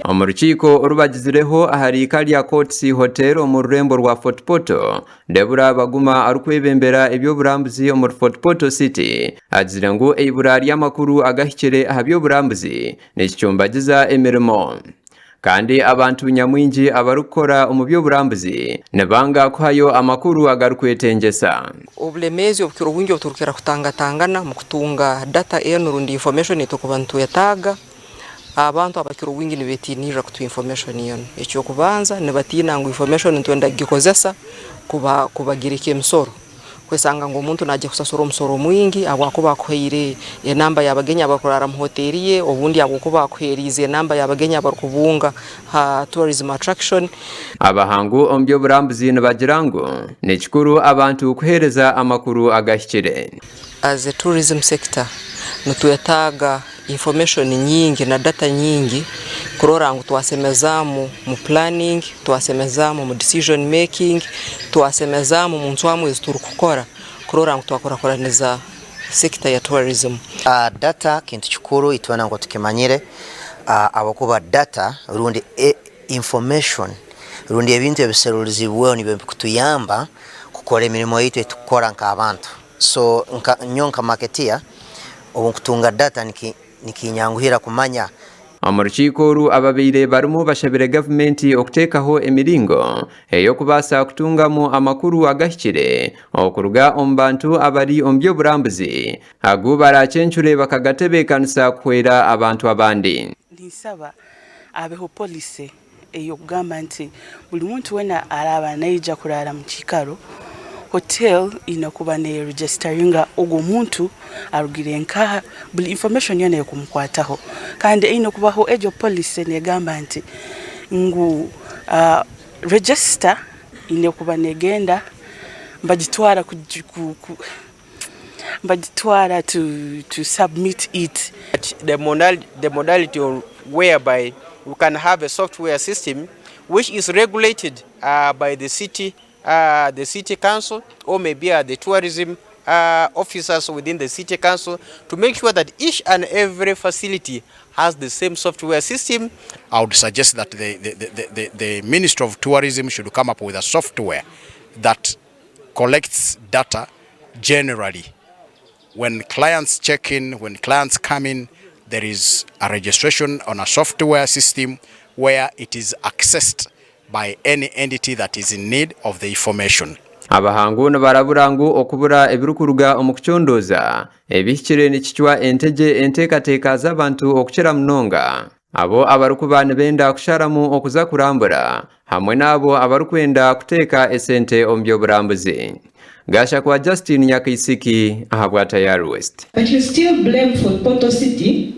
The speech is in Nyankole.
Omu rukiiko oru bagizireho ahari Kalya Courts Hotel omu rurembo rwa Fort Portal, Deborah Baguma arikwebembera eby'oburambuzi omuri Fort Portal City agizire ngu eibura ry'amakuru agahikire aha by'oburambuzi nikicumbagiza emirimo. Kandi abantu nyamwingi abarikukora omu by'oburambuzi nibanga kuhayo amakuru agarikwetengyesa. Oburemeezi obukira obwingi obu turikukira kutangatangana omu kutunga data enu rundi information ei turikuba nitwetaaga, abantu abakira obwingi nibeetiinirira kutuha information enu. Eky'okubanza nibatiina ngu information nitwenda kugikozesa kuba kubagireka emisoro. Kwesanga ngu omuntu naija kusasura omusoro mwingi ahabw'okuba akuhaire enamba y'abagenyi abarikuraara mu hoteeri ye, obundi ahabw'okuba akuheeriize enamba y'abagenyi abarikubunga ha tourism attraction. Abahangu omu by'oburambuzi nibagira ngu ni kikuru abantu kuheereza amakuru agahikire. As a tourism sector nitwetaaga information nyingi na data nyingi kurora ngu twasemezaamu mu planning, twasemezaamu omu decision making, twasemezaamu omu ncwamu ezi turikukora kurora ngu twakurakuraniza sector ya tourism. Data kintu kikuru itwena nkoku tukimanyire ahabwokuba data rundi information rundi ebintu ebiserulizibweho nibyo bikutuyamba kukora emirimo yaitu eyitukukora nk'abantu. So nka nyowe nka marketeer obu nkutunga data nikinyanguhira kumanya. Omu rukiiko oru ababaire barimu bashabire gavumenti okuteekaho emiringo ey'okubaasa kutungamu amakuru agahikire okuruga omu bantu abari omu by'oburambuzi agu baraacencure bakagatebeekanisa kuhwera abantu abandi. Ninsaba habeho policy ey'okugamba nti buri muntu weena araaba naija kuraara mu kiikaro, hotel eine kuba neeregisitaringa ogwo muntu arugire nkaha, buri information yoona erikumukwataho. Kandi eine kubaho egyo policy neegamba nti ngu register eine kuba neegenda nibagitwara nibagitwara to submit it. The modality whereby we can have a software system which is regulated by the city, the city council or maybe the tourism officers within the city council to make sure that each and every facility has the same software system. I would suggest that the, the, the, the, the Ministry of Tourism should come up with a software that collects data generally. When clients check in, when clients come in, there is a registration on a software system where it is accessed by any entity that is in need of the information. Abahangu nibarabura ngu okubura ebirikuruga omu kucondooza ebihikire nikicwa entegye enteekateeka z'abantu okukira munonga abo abarikuba nibenda kusharamu okuza kurambura hamwe n'abo abarikwenda kuteeka esente omu by'oburambuzi. Gashakwa Justine Nyakaisiki ahabwa Tayari West. But you still blame Fort Portal City.